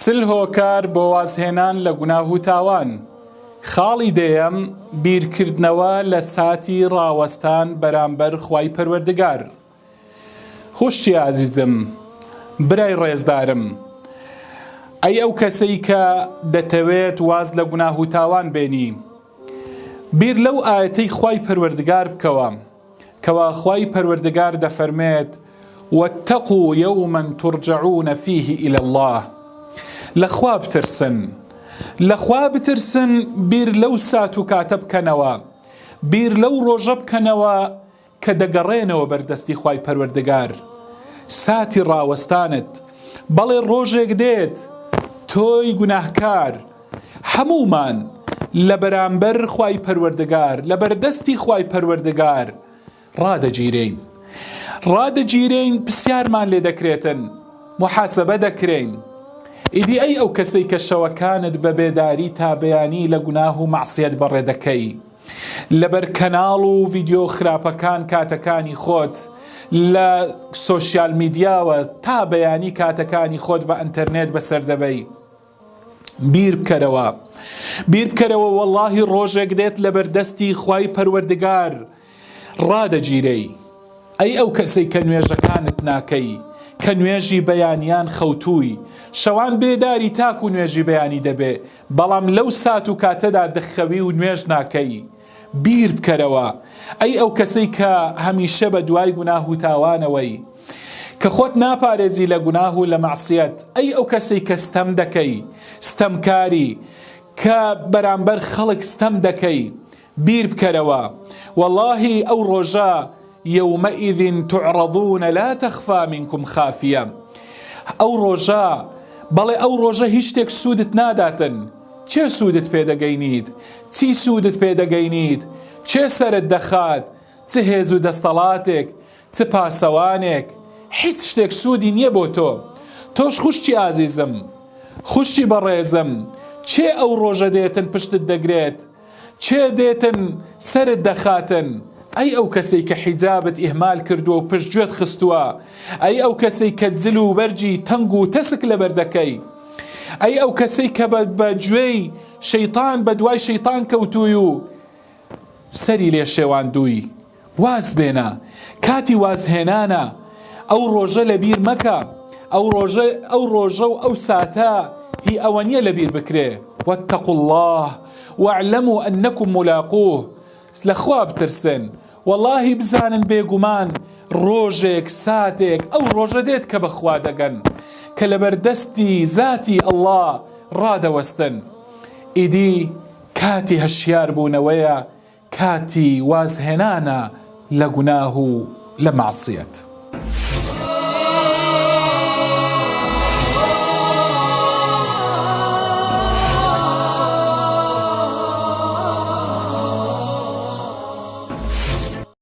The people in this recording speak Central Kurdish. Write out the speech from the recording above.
40 هۆکار بۆ وازهێنان لە گوناه و تاوان. خاڵی دەیەم، بیرکردنەوە لە ساتی ڕاوەستان بەرامبەر خوای پەروەردگار. خوشکی ئازیزم، برای ڕێزدارم، ئەی ئەو کەسەی کە دەتەوێت واز لە گوناه و تاوان بێنی، بیر لەو ئایەتەی خوای پەروەردگار بکەوە کەوا خوای پەروەردگار دەفەرمێت، واتقوا یوما ترجعون فیه الی اللە، لە خوا بترسن، لە خوا بترسن بیر لەو سات و کاتە بکەنەوە، بیر لەو ڕۆژە بکەنەوە کە دەگەڕێنەوە بەر دەستی خوای پەروەردگار ساتی ڕاوەستانت بەڵێ ڕۆژێک دێت تۆی گوناهکار هەموومان لە بەرامبەر خوای پەروەردگار لە بەردەستی خوای پەروەردگار ڕادەگیرێین ڕادەگیرێین پرسیارمان لێ دەکرێتن محاسبە دەکرێین ئیدی ئەی ئەو کەسەی کە شەوەکانت بە بێداری تا بەیانی لە گوناه و مەعسیەت بەڕێ دەکەی لەبەر کەناڵ و ڤیدیۆ خراپەکان کاتەکانی خۆت لە سۆشیال میدیاوە تا بەیانی کاتەکانی خۆت بە ئەنتەرنێت بەسەر دەبەی بیر بکەرەوە بیر بکەرەوە وەڵاهی ڕۆژێک دێت لەبەردەستی خوای پەروەردگار ڕادەگیرێی. ئەی ئەو کەسەی کە نوێژەکانت ناکەی، کە نوێژی بەیانیان خەوتووی، شەوان بێداری تاکو نوێژی بەیانی دەبێ، بەڵام لەو سات و کاتەدا دەخەوی و نوێژ ناکەی. بیر بکەرەوە. ئەی ئەو کەسەی کە هەمیشە بە دوای گوناه و تاوانەوەی، کە خۆت ناپارێزی لە گوناه و لە مەعسیەت، ئەی ئەو کەسەی کە ستەم دەکەی، ستەمکاری، کە بەرامبەر خەڵک ستەم دەکەی، بیر بکەرەوە وەڵاهی ئەو ڕۆژە یومئذ تعرضون لا تخفی منکم خافیە ئەو ڕۆژە بەڵێ ئەو ڕۆژە هیچ شتێک سوودت ناداتن کێ سوودت پێ دەگەینیت چی سوودت پێ دەگەینیت کێ سەرت دەخات چ هێز و دەستەڵاتێک چ پاسەوانێک هیچ شتێک سوودی نییە بۆ تۆ تۆش خوشکی ئازیزم خوشکی بەڕێزم کێ ئەو ڕۆژە دێتن پشتت دەگرێت کێ دێتن سەرت دەخاتن؟ ئەی ئەو کەسەی کە حیجابت ئیهمال کردووە و پشت گوێت خستووە، ئەی ئەو کەسەی کە جل و بەرگی تەنگ و تەسک لەبەر دەکەی، ئەی ئەو کەسەی کە بە گوێی شەیتان بە دوای شەیتان کەوتووی و سەری لێ شێواندووی. واز بێنە کاتی وازهێنانە ئەو ڕۆژە لەبیر مەکە ئەو ڕۆژە ئەو ڕۆژە و ئەو ساتە هی ئەوە نییە لەبیر بکرێ واتقوا الله واعلموا انکم ملاقوه لە خوا بترسن وەڵاهی بزانن بێگومان ڕۆژێک ساتێک ئەو ڕۆژە دێت کە بەخوا دەگەن کە لەبەردەستی زاتی ئەڵڵا ڕادەوەستن ئیدی کاتی هەشیار بوونەوەیە کاتی وازهێنانە لە گوناه و لە مەعسیەت.